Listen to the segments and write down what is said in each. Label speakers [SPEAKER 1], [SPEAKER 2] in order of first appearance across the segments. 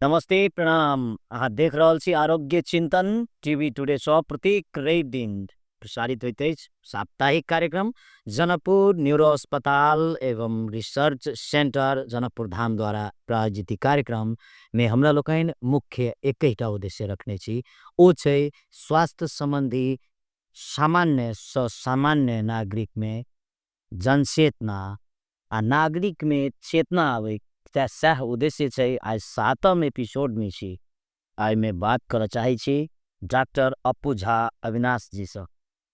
[SPEAKER 1] नमस्ते, प्रणाम। अहाँ देख रहल छी आरोग्य चिंतन टीवी टुडे सँ प्रत्येक रवि दिन प्रसारित होइत अछि साप्ताहिक कार्यक्रम जनकपुर न्यूरो अस्पताल एवं रिसर्च सेंटर जनकपुर धाम द्वारा प्रायोजित ई कार्यक्रम मे हमरा लोकनि मुख्य एकहिटा उद्देश्य रखने छी, ओ छै स्वास्थ्य संबंधी सामान्य सँ सामान्य नागरिक मे जनचेतना आ नागरिक मे चेतना आबै, सएह उद्देश्य छै। आइ 7म एपिसोड मे छी, एहिमे बात करऽ चाहै छी डॉक्टर अप्पू झा अविनाश जी सँ,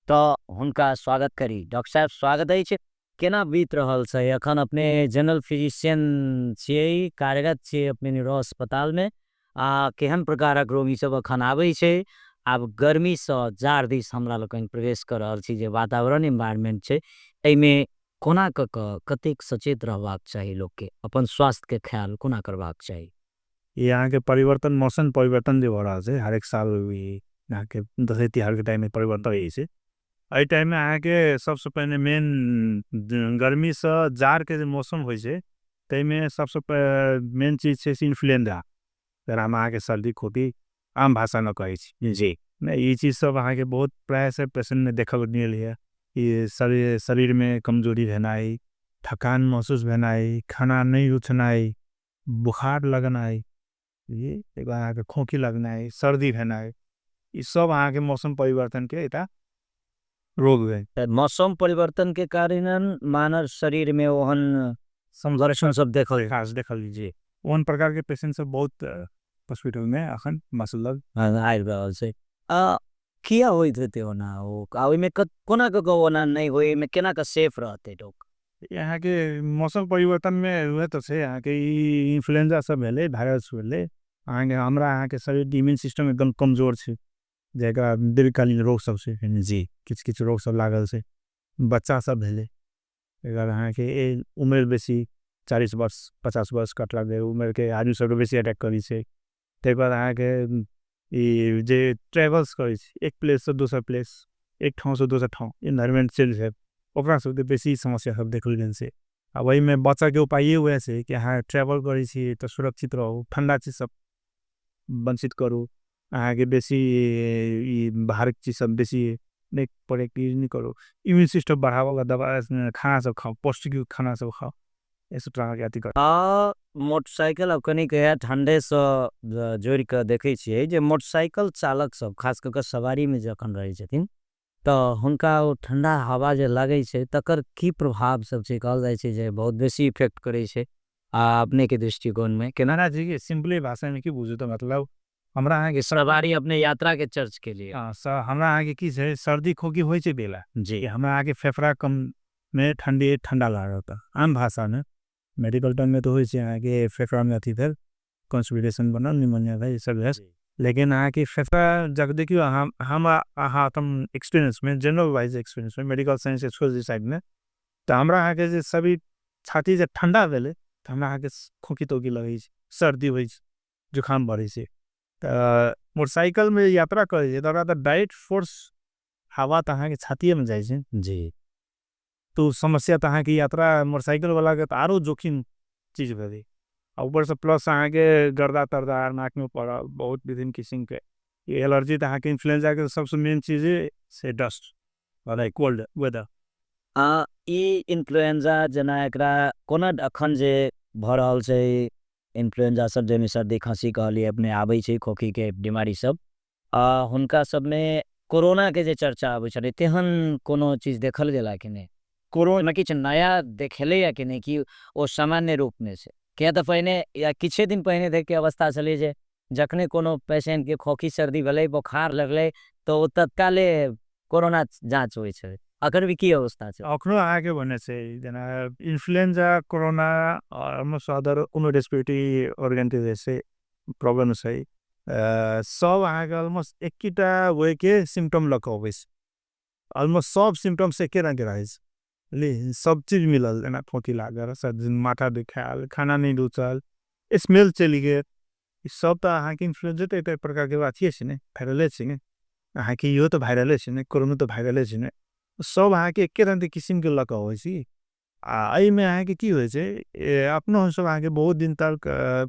[SPEAKER 1] तऽ हुनका स्वागत करी। डॉक्टर साहब, स्वागत अछि। केना बीत रहल छै अखन? अपने जनरल फिजिशियन छियै, कार्यरत छियै अपने न्यूरो अस्पताल मे, आ केहन प्रकारक रोगी सब अखन आबै छै? आब गर्मी सँ जाड़ दिस हमरा लोकनि प्रवेश कऽ रहल छी, जे वातावरण इन्वायरमेंट छै एहिमे कोना कऽ कऽ कतेक सचेत रहबाक चाही लोकके, अपन स्वास्थ्यके ख्याल कोना करबाक चाही?
[SPEAKER 2] ई अहाँके परिवर्तन, मौसम परिवर्तन जे भऽ रहल छै, हरेक साल अहाँके दसैँ तिहारके टाइममे परिवर्तन होइ छै। एहि टाइममे अहाँके सबसँ पहिने मेन गर्मीसँ जाड़के जे मौसम होइ छै ताहिमे सबसँ मेन चीज छै इन्फ्लुएंजा, जकरा हम अहाँके सर्दी खोकी आम भाषामे कहै छी
[SPEAKER 1] जी।
[SPEAKER 2] नहि, ई चीज सब अहाँके बहुत प्रायः पेशेन्टमे देखल गेल यऽ। ई शरीरमे कमजोरी भेनाइ, थकान महसूस भेनाइ, खाना नहि रुचनाइ, बुखार लगनाइ, अहाँके खोकी लगनाइ, सर्दी भेनाइ, ई सब अहाँके मौसम परिवर्तनके एउटा रोग भेल।
[SPEAKER 1] मौसम परिवर्तन के कारण मानव शरीर में ओहन संघर्षण सब देखल
[SPEAKER 2] खास देखल जी, ओहन प्रकार के पेशेंट सब बहुत हॉस्पिटल में अखन मसलग
[SPEAKER 1] आबि रहल छै। किया होइत हेतै ओना ओ, आ ओहिमे कोना कऽ कऽ ओना नहि होइ, ओहिमे केना कऽ सेफ रहतै लोक?
[SPEAKER 2] अहाँके मौसम परिवर्तन में वएह तऽ छै, अहाँके ई इन्फ्लुएंजा सब भेलै, वायरस भेलै, अहाँके हमरा अहाँके शरीर इम्यून सिस्टम एकदम कमजोर छै, जकरा दीर्घकालीन रोग सब छै
[SPEAKER 1] जी,
[SPEAKER 2] किछु किछु रोग सब लागल छै, बच्चा सब भेलै, अगर अहाँके उमेर बेसी 40 वर्ष 50 वर्ष कटला के उमेर के आदमी सबके बेसी अटैक करै छै। ताहि बाद अहाँके ई जे ट्रेवल्स करै छै, एक प्लेस से दोसर प्लेस, एक ठाउँ से दोसर ठाउँ, इन्वायरमेंट चेंज भेल, ओकरा सबके बेसी समस्या सब देखल गेल छै। आ ओहिमे बचऽके उपाय वएह छै कि अहाँ ट्रेवल करै छी तऽ सुरक्षित रहू, ठण्डा चीज सब वञ्चित करू, अहाँके बेसी ई बाहरके चीज सब बेसी नहि पड़ैके यूज नहि करू, इम्यून सिस्टम बढ़ाबऽके दवा खाना सब खाउ, पौष्टिक खाना सब खाउ, एहि अहाँके अथी करू।
[SPEAKER 1] मोटरसाइकिल अब कनिक ठण्डेसँ जोड़ि कऽ देखै छियै जे मोटरसाइकिल चालक सब खास कऽ कऽ सवारीमे जखन रहै छथिन तऽ हुनका ओ ठण्डा हवा जे लागै छै तकर की प्रभाव सब छै? कहल जाइ छै जे बहुत बेसी इफेक्ट करै छै। आ अपनेके दृष्टिकोणमे केना?
[SPEAKER 2] ना जी, सिम्पली भाषामे की बुझू तऽ मतलब हमरा अहाँके
[SPEAKER 1] सवारी अपने यात्राके चर्च के लिए
[SPEAKER 2] हमरा अहाँके की छै, सर्दी खोकी होइ छै बेला
[SPEAKER 1] जी,
[SPEAKER 2] हमरा अहाँके फेफड़ा कम मे ठण्डी ठण्डा लागत, आम भाषामे मेडिकल टर्ममे तऽ होइ छै अहाँके फेफड़ामे अथी भेल, कॉन्स्पिरेशन बनल, निमोनिया भेल, ई सब भेल, लेकिन अहाँके फेफड़ा जब देखियौ हम अहाँ अपन एक्सपीरियंसमे, जनरल वाइज एक्सपीरियंसमे, मेडिकल साइंस छोड़ि साइडमे, तऽ हमरा अहाँके जे सभी छाती जे ठण्डा भेलै तऽ हमरा अहाँके खोकी तोकी लगै छै, सर्दी होइ छै, जुकाम बढ़ै छै। तऽ मोटरसाइकिलमे यात्रा करै छै तऽ ओकरा तऽ डायरेक्ट फोर्स हवा तऽ अहाँके छातिएमे जाइ छै
[SPEAKER 1] जी,
[SPEAKER 2] तऽ समस्या तऽ अहाँके यात्रा मोटरसाइकिलवलाके तऽ आरो जोखिम चीज भेलै। आ ऊपरसँ प्लस अहाँके गर्दा तर्दा नाकमे पड़ल बहुत विभिन्न किसिमके एलर्जी, तऽ अहाँके इन्फ्लुएंजाके सबसँ मेन चीज से डस्ट, कोल्ड वेदर।
[SPEAKER 1] ई इन्फ्लुएंजा जेना एकरा कोना अखन जे भऽ रहल छै इन्फ्लुएंजा सब, जाहिमे सर्दी खाँसी कहलियै अपने आबै छै, खोखीके बीमारी सब, हुनका सबमे कोरोनाके जे चर्चा आबै छलै तेहन कोनो चीज देखल गेला कि नहि? कोरोना किछु नया देखेलैया कि नहि, कि ओ सामान्य रूपमे छै? किया तऽ पहिने या किछे दिन पहिने देखके अवस्था छलै जे जखने कोनो पेशेंटके खोखी सर्दी भेलै, बोखार लगलै तऽ ओ तत्काले कोरोना जाँच होइ छलै। अखन भी की अवस्था छै?
[SPEAKER 2] अखनो अहाँके भने छै जेना इन्फ्लुएंजा, कोरोना, ऑलमोस्ट अदर कोनो रेस्पिरेटरी ऑर्गन के जैसे प्रॉब्लम छै, सब अहाँके ऑलमोस्ट एकेटा वे के सिम्टम लऽ कऽ अबै छै, ऑलमोस्ट सब सिम्टम्स एके रङ्गके रहै छै, बुझलियै? सब चीज मिलल, जेना खोकी लागल, सर्दी, माथा दुखायल, खाना नहि रुचल, स्मेल चलि गेल, ई सब तऽ अहाँके इन्फ्लुएंजा तऽ एक प्रकारके अथिए छै ने, वायरले छै ने, अहाँके इहो तऽ वायरले छै ने, कोरोनो तऽ वायरले छै ने, सब अहाँके एके रङ्गके किसिमके लऽ कऽ अबै छै। आ एहिमे अहाँके की होइ छै, अपनो हमसब अहाँके बहुत दिन तक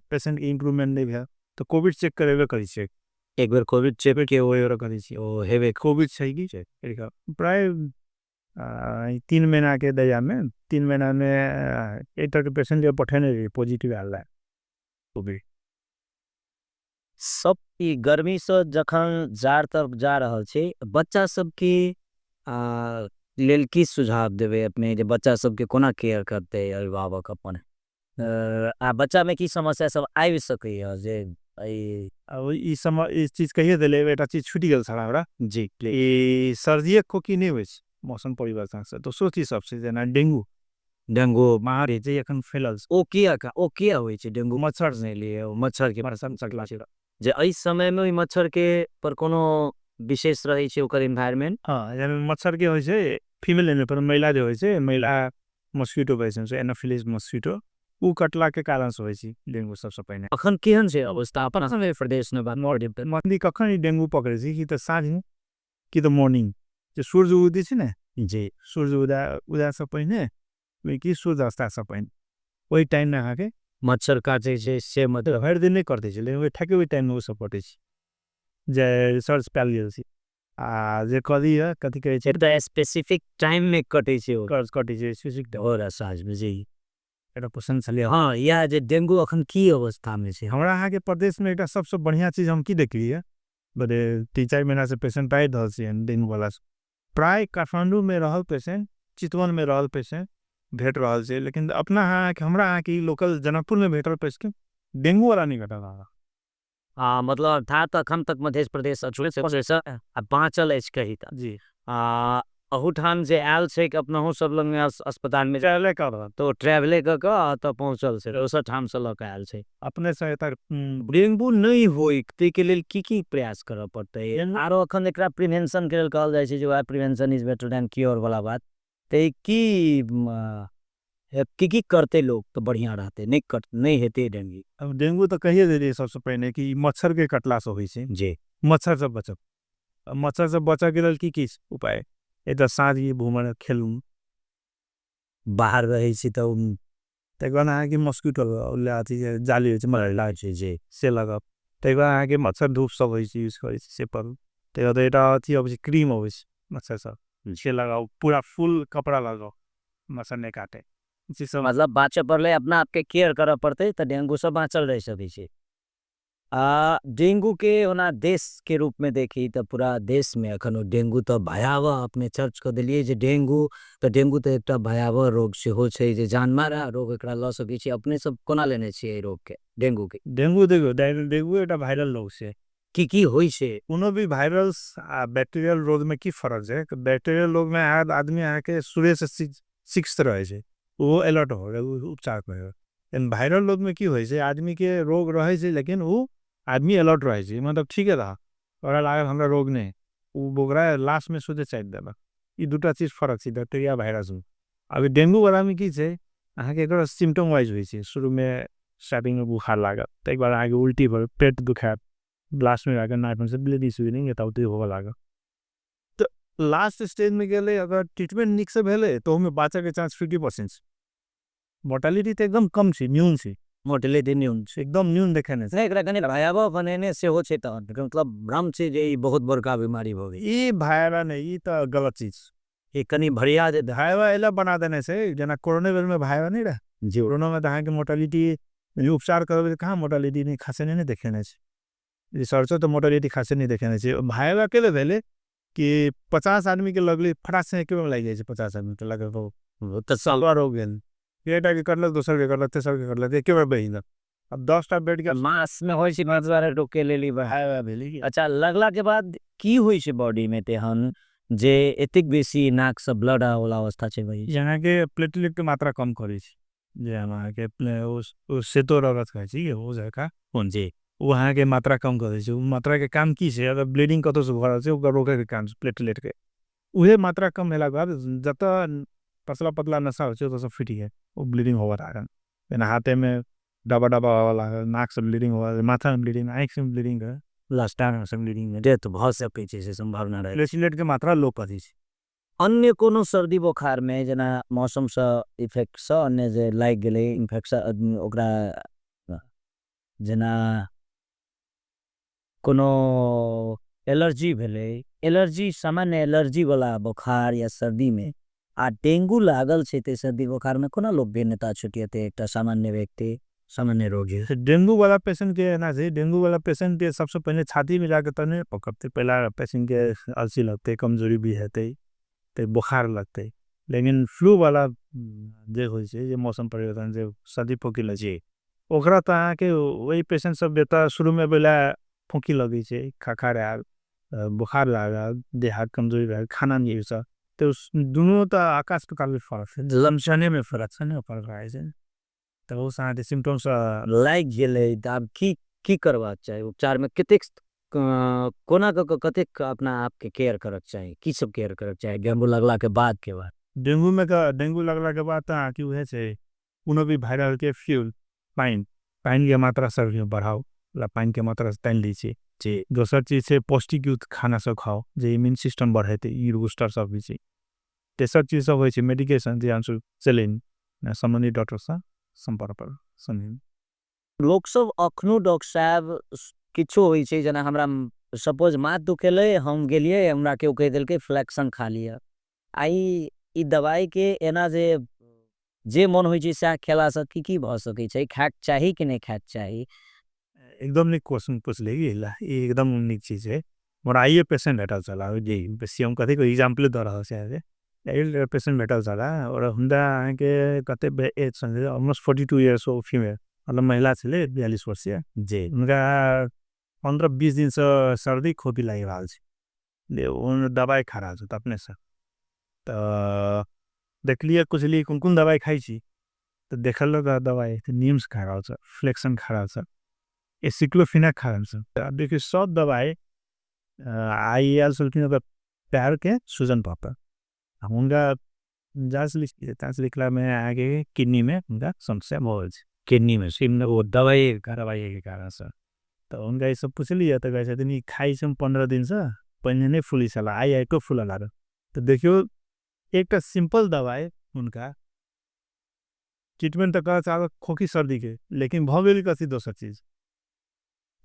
[SPEAKER 2] पेशेन्टके इम्प्रूवमेन्ट नहि भेल। तऽ कोविड चेक करेबे करै छै।
[SPEAKER 1] एक बेर कोविड चेक
[SPEAKER 2] के ओ करै छै,
[SPEAKER 1] ओ हेबे
[SPEAKER 2] कोविड छै कि प्राय 3 महीना के दया में, 3 महीना में एक तरह के पेशेंट जो पठेने रही पॉजिटिव आयल है कोविड।
[SPEAKER 1] सब ई गर्मी से जखन जाड़ तरफ जा रहल छै, बच्चा सबके लेल की सुझाव देबै अपने जे बच्चा सबके कोना केयर करतै अभिभावक अपन, आ बच्चा में की समस्या सब आबि सकैया जे ई
[SPEAKER 2] अब ई समय इस चीज कहिए देले, एकटा चीज छूटि गेल छल हमरा।
[SPEAKER 1] जी, प्लीज।
[SPEAKER 2] ई सर्दी खोकी नहीं होइ छै मौसम परिवर्तन से, दोसरो चीज सबसे जेना डेंगू।
[SPEAKER 1] डेंगू
[SPEAKER 2] महामारी जे एखन फैलल छै।
[SPEAKER 1] ओ किया होइ छै डेंगू?
[SPEAKER 2] मच्छर
[SPEAKER 1] से लिए, ओ मच्छर के
[SPEAKER 2] मच्छर से सकला छै।
[SPEAKER 1] जे एहि समय में ओहि मच्छर के पर कोनो विशेष रहै छै ओकर एनवायरनमेंट?
[SPEAKER 2] हाँ, यानी मच्छर के होइ छै फीमेल में, पर महिला जे होइ छै, महिला मस्कीटो होइ छै, एनाफिलिस मस्कीटो, उ कटला के कारण से होइ छै डेंगू सबसे पहिने।
[SPEAKER 1] अखन केहन छै अवस्था अपन समय प्रदेश में?
[SPEAKER 2] मछली कखन ई डेंगू पकड़ै छै कि तऽ साँझ में कि तऽ मॉर्निंग, जे सूर्य उदय छै ने,
[SPEAKER 1] जी।
[SPEAKER 2] सूर्य उदय से पहिने कि सूर्य अस्त से पहिने, ओहि टाइम में अहाँके
[SPEAKER 1] मच्छर काटै छै से मतलब
[SPEAKER 2] भरि दिन नहि कटै छै, लेकिन ओहि ठेके ओहि टाइम में ओ सब कटै छै जे रिसर्च पायल गेल छै। आ जे कथी है, कथी कहै छै?
[SPEAKER 1] एकटा स्पेसिफिक टाइम में कटै छै ओ।
[SPEAKER 2] कटै छै, स्पेसिफिक टाइम।
[SPEAKER 1] और साँझ में जी।
[SPEAKER 2] एकटा क्वेश्चन छलै।
[SPEAKER 1] हाँ, इएह जे डेंगू अखन की अवस्था में छै?
[SPEAKER 2] हमरा अहाँके प्रदेश में एकटा सबसँ बढ़िआँ चीज हम की देखलियै, बड़े 3-4 महीना से पेशेंट आबि रहल छै डेंगू वाला। प्राय काठमांडू में रहल पेशेंट, चितवन में रहल पेशेंट भेट रहल छै, लेकिन अपना अहाँके, हमरा अहाँके लोकल जनकपुर में भेटल पेशेंट डेंगू वाला नहीं भेटल हमरा।
[SPEAKER 1] हाँ, मतलब अर्थात अखन तक मध्य प्रदेश अछूए से आ बाँचल अछि कही तऽ।
[SPEAKER 2] जी।
[SPEAKER 1] अहूठाम जे आयल छै कि अपनहु सब लग अस्पताल में
[SPEAKER 2] ट्रैवले कर रहल।
[SPEAKER 1] तो ट्रैवले कऽ कऽ तऽ पहुँचल छै, दोसर ठाम से लऽ कऽ आयल छै।
[SPEAKER 2] अपने से एतऽ,
[SPEAKER 1] डेंगू नहि होय ताहिके लेल की की प्रयास करऽ पड़तै? आरो अखन एकरा प्रिवेंशन के लेल कहल जाइ छै जे वएह prevention is better than cure वाला बात। तऽ की की करतै लोक तऽ बढ़िआँ रहतै, नहि हेतै डेंगू?
[SPEAKER 2] अब डेंगू तऽ कहिए देलियै सबसँ पहिने कि मच्छर के कटला से होइ छै।
[SPEAKER 1] जी।
[SPEAKER 2] मच्छर से बचब। अब मच्छर से बचऽ के लेल की की उपाय? एक तऽ साँझ घूमऽ खेलू,
[SPEAKER 1] बाहर रहै छी तऽ
[SPEAKER 2] तकर बाद अहाँके मस्कीटो अथी जाली होइ छै, मच्छर
[SPEAKER 1] लागै छै, जी।
[SPEAKER 2] से लगाउ। तकर बाद अहाँके मच्छर धूप सब होइ छै, यूज करै छै, से पर। तकर बाद एकटा अथी अबै छै, क्रीम अबै छै, मच्छर सब, से लगाउ, पूरा फुल कपड़ा लगाउ, मच्छर नहि काटे। जी सब।
[SPEAKER 1] मतलब बाँचऽ पड़लै, अपना आपके केयर करऽ पड़तै तऽ डेंगू से बाँचल रहि सकै छै। डेंगू के ओना देश के रूप में देखी तऽ पूरा देश में अखन डेंगू तऽ भयावह, अपने चर्च कऽ देलियै जे डेंगू तऽ डेंगू तऽ एकटा भयावह रोग सेहो छै जे जानमारा रोग एकरा लऽ सकै छी। अपने सब कोना लेने छियै एहि रोग के, डेंगू के?
[SPEAKER 2] डेंगू देखियौ, डेंगू एकटा वायरल रोग छै।
[SPEAKER 1] की की होइ छै?
[SPEAKER 2] कोनो भी वायरल आ बैक्टीरियल रोग में की फर्क छै? बैक्टीरियल रोग में आदमी अहाँके शुरू से सिक्स रहै छै, वो अलर्ट हो गया, वो उपचार में हो। लेकिन वायरल रोग में की होइ छै, आदमी के रोग रहै छै लेकिन वो आदमी अलर्ट रहै छै, मतलब ठीक है रहा, ओकरा लागल हमरा रोग नहीं, वो ओकरा लास्ट में सोचे चाहि देलक। ई दूटा चीज फर्क छै बैक्टीरिया वायरस में। अभी डेंगू वाला में की छै, अहाँके एकर सिम्टम वाइज होइ छै। शुरू में स्टार्टिंग में बुखार लागल, तकर बाद अहाँके उल्टी भऽ गेल, पेट दुखायत, लास्ट में आके नाक में से ब्लीडिंग स्वीडिंग एता उती होबऽ लागल। तऽ लास्ट स्टेज में गेलै, अगर ट्रीटमेंट नीक से भेलै तऽ ओहिमे बाँचऽके चांस 50% छै। मोर्टेलिटी तऽ एकदम कम छै, न्यून छै।
[SPEAKER 1] मोर्टेलिटी न्यून छै।
[SPEAKER 2] एकदम न्यून देखेने छै।
[SPEAKER 1] नहि, एकरा कनि भयावह बनेने सेहो छै तहन, मतलब भ्रम छै जे ई बहुत बड़का बीमारी भऽ गेल।
[SPEAKER 2] ई भयावह नहि, ई तऽ गलत चीज।
[SPEAKER 1] ई कनि भरिया जे
[SPEAKER 2] भयावह एला बना देने छै, जेना कोरोना बेर में भयावह नहि रहै।
[SPEAKER 1] जी।
[SPEAKER 2] कोरोना में तऽ अहाँके मोर्टेलिटी उपचार करबै तऽ कहाँ मोर्टेलिटी नहि, खासे नहि देखेने छै। रिसर्चो तऽ मोर्टेलिटी खासे नहि देखेने छै। भयावह केले भेलै कि 50 आदमी के लगलै, फटाक से एके बेर में लागि जाइ छै, 50 आदमी के लगल बहुत।
[SPEAKER 1] तऽ
[SPEAKER 2] सलवा रोग भेल। एकटा के कटलक, दोसर के कटलक, तेसर के कटलक, एके बेर बहि गेल। अब 10टा बेड के
[SPEAKER 1] मास में होइ छै, मास द्वारा रोके लेली,
[SPEAKER 2] भयावह भेलै।
[SPEAKER 1] अच्छा, लगला के बाद की होइ छै बॉडी में तेहन जे एतेक बेसी नाक से ब्लड वाला अवस्था छै भाई?
[SPEAKER 2] यहाँ के प्लेटलेट के मात्रा कम करै छै। जे हम अहाँ के ओ सेतो रगत कहै छी, ओ जका।
[SPEAKER 1] कोन जी?
[SPEAKER 2] ओ अहाँ के मात्रा कम करै छै। ओ मात्रा के काम की छै? अगर ब्लीडिंग कतौ से भऽ रहल छै, ओकरा रोके के काम छै प्लेटलेट के। उहे मात्रा कम भेला के बाद जतऽ पतला पतला नशा होइ छै, ओतऽ सब फुटि गेल, ओ ब्लीडिंग होबऽ लागल। जेना हाथे में डबा डबा होबऽ लागल, नाक से ब्लीडिंग होबऽ लागल, माथा में ब्लीडिंग, आँखि से ब्लीडिंग है।
[SPEAKER 1] लास्ट टाइम से ब्लीडिंग डेथ भऽ सकै छै, से संभावना रहै।
[SPEAKER 2] प्लेटलेट के मात्रा लो करै छै।
[SPEAKER 1] अन्य कोनो सर्दी बोखार में जेना मौसम से इफेक्ट से अन्य जे लागि गेलै इन्फेक्शन, ओकरा जेना कोनो एलर्जी भेलै, एलर्जी सामान्य एलर्जी वाला बोखार या सर्दी में आ डेंगू लागल छै ते सर्दी बोखार में कोना लोग भिन्नता छुटियते एकटा सामान्य व्यक्ति, सामान्य रोगी?
[SPEAKER 2] डेंगू वाला पेशेंट के ना छै, डेंगू वाला पेशेंट के सबसे पहले छाती में जाके तने पकड़ते, पहला पेशेंट के अलसी लगते, कमजोरी भी है, ते बुखार लगते। लेकिन फ्लू वाला जे मौसम परिवर्तन जे सर्दी फोकी लगे, ओकरा ता के वही पेशेंट सब बेटा शुरू में पहला फोकी लगे छे, खाखा रहा, बुखार लगा, देहात कमजोरी रहा, खाना नहीं है, तो दुनों ता आकाश तो काफी फर्क है, लम्शने में फर्क है, फर्क है, तो वो सारे सिम्टम्स
[SPEAKER 1] लाइक गेले, आप की करवा चाहिए उपचार में, कितेक कोना कतेक अपना आप के केयर करक चाहिए, की सब केयर करक चाहिए डेंगू लगला के बाद के बाद?
[SPEAKER 2] डेंगू में का डेंगू लगला के बाद ता क्यों है से उन्हों भी वायरल के फ्यूल पाइन, पाइन के मात्रा शरीर में बढ़ाओ, ला पाइन के मात्रा तैन लीजिए। दोसर चीज से पौष्टिक युक्त खाना सब खाओ, जे इम्यून सिस्टम बढ़ाते, इम्यून बूस्टर सब भी चाहिए। तेसर चीज सब होई मेडिकेशन जे आंसू चलें, संबंधित डॉक्टर सा संपर्क पर सुनिए।
[SPEAKER 1] लोग सब अखनू डॉक्टर साहब किच्छो होई छे, जना हमरा सपोज माथ दुखेले, हम गेलिए, हमरा के कह देल के फ्लेक्सन खा लिया। आई ई दवाई के एना जे मन होई छे सा खेला सा की की भ सकै छे, खाक चाही कि नहीं खाक चाही?
[SPEAKER 2] एकदम निक क्वेश्चन पूछ लेगी, एकदम निक चीज है। मोर आइए पेशेंट बैठा चला, जी, बेसी हम कथे कोई एग्जांपल दे रहा हूं, आइए पेशेंट बैठा चला, और हुंदा के कथे एज समझे, ऑलमोस्ट 42 इयर्स ओल्ड फीमेल, मतलब महिला छले 42 वर्षीय। उनका 15-20 दिन से सर्दी खोपी लगी रहा है। ले, उन दवाई खा रहा था अपने से। तो देख लिया कुछ लिए कौन-कौन दवाई खाई थी, तो देख लो दवाई, तो नीम्स खा रहा था, फ्लेक्सन खा रहा था, एसिक्लोफिनाक खा रहा था। तो अब देखिए सब दवाई आई एल सुल्फिन का पैर के सूजन पाता। अब उनका जांच लिखला में आगे किडनी में उनका समस्या बहुत है।
[SPEAKER 1] किडनी में सिम वो दवाई
[SPEAKER 2] दवाई के कारण से। तो उनका ये सब पूछ लिया, तो कैसे नहीं खाई से 15 दिन से पहले नहीं फूली चला, आई आई को फूला ला रहा। तो देखियो एक तो सिंपल दवाई उनका ट्रीटमेंट तो करा चाहे खोखी सर्दी के, लेकिन भवेली कसी दोसर चीज।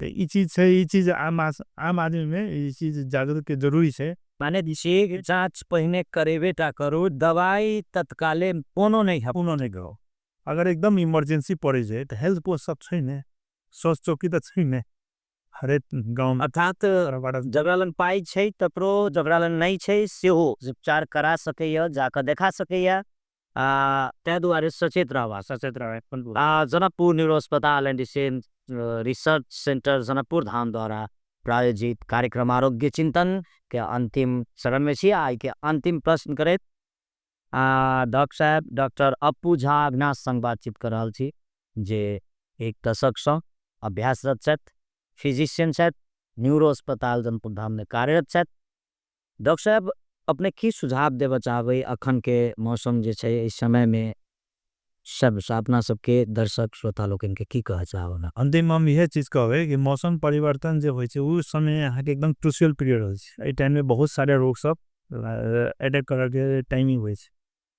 [SPEAKER 2] तो ये चीज है, ये चीज आम आदमी में ये चीज जागरूक के जरूरी है।
[SPEAKER 1] माने दिशे जांच पहने करेवे ता करो, दवाई तत्काले कोनो नहीं है।
[SPEAKER 2] कोनो नहीं करो। अगर एकदम इमरजेंसी पड़े जाए तो हेल्थ पोस्ट सब छे ने, स्वास्थ्य चौकी तो छे ने, हरे गांव में।
[SPEAKER 1] अर्थात जगरालन पाई छे तकरो जगरालन नहीं छे सेहो उपचार करा सके या जाकर देखा सके या, ते दुआरे सचेत रहवा।
[SPEAKER 2] सचेत रहवा।
[SPEAKER 1] जनकपुर न्यूरो अस्पताल and research centre Janakpur Dham द्वारा प्रायोजित कार्यक्रम आरोग्य चिंतन के अंतिम चरण में छी। आई के अंतिम प्रश्न करे डॉक्टर साहब डॉक्टर अप्पू झा अविनाश संग बातचीत कर रहल छी, जे एक दशक सँ अभ्यासरत छथि, फिजिशियन छथि, न्यूरो अस्पताल जनकपुर धाम में कार्यरत छथि। डॉक्टर साहब अपने की सुझाव देबऽ चाहबै अखन के मौसम जे छै इस समय में सब अपना सबके दर्शक श्रोता लोकनि के की कहऽ चाहब?
[SPEAKER 2] अंतिम हम यह चीज कहबै कि मौसम परिवर्तन जे होइ छै उस समय अहाँ के एकदम क्रूशियल पीरियड होइ छै। एहि टाइम में बहुत सारे रोग सब अटैक करऽ के टाइमिंग होइ छै।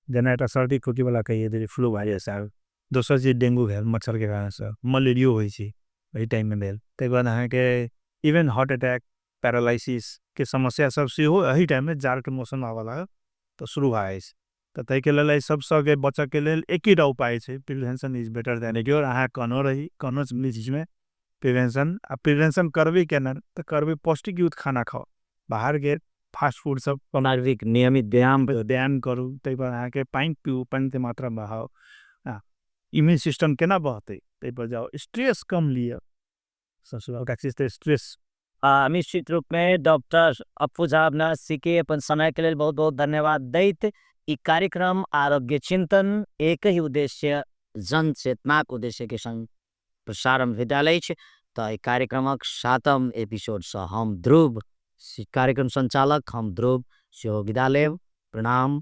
[SPEAKER 2] जेना एकटा सर्दी खोकी वाला कहिए देली, फ्लू वायरस आयल, दोसर चीज डेंगू भेल मच्छर के कारण से, मलेरियो होइ छै एहि टाइम में भेल। तकर बाद अहाँ के इवन हार्ट अटैक, पैरालिसिस के समस्या सब सेहो एहि टाइम में जाड़ के मौसम आबऽ लागल तऽ शुरू भए जाइ छै। तऽ ताहिके लेल एहि सबसँ के बचऽ के लेल एकेटा उपाय छै, prevention is better than cure. अहाँ कोनो रही कोनो चीज में प्रिवेंशन, आ प्रिवेंशन करबै केना तऽ करबै पौष्टिक युक्त खाना खाओ, बाहर के फास्ट फूड सब
[SPEAKER 1] शारीरिक नियमित व्यायाम
[SPEAKER 2] व्यायाम करू, ताहि पर अहाँ के पानि पीबू, पानि के मात्रा बढ़ाओ, इम्यून सिस्टम केना बढ़तै ताहि पर जाओ, स्ट्रेस कम लिअ, सबसँ बड़का चीज तऽ स्ट्रेस।
[SPEAKER 1] निश्चित रूप में डॉक्टर अप्पू झा अविनाश जी के अपन समय के लेल बहुत बहुत धन्यवाद दैत ई कार्यक्रम आरोग्य चिंतन एक ही उद्देश्य जन चेतनाक उद्देश्य के संग प्रसारण भेटल अछि। तऽ एहि कार्यक्रमक 7म एपिसोड सँ हम ध्रुव, कार्यक्रम संचालक हम ध्रुव सेहो विदा लेब। प्रणाम।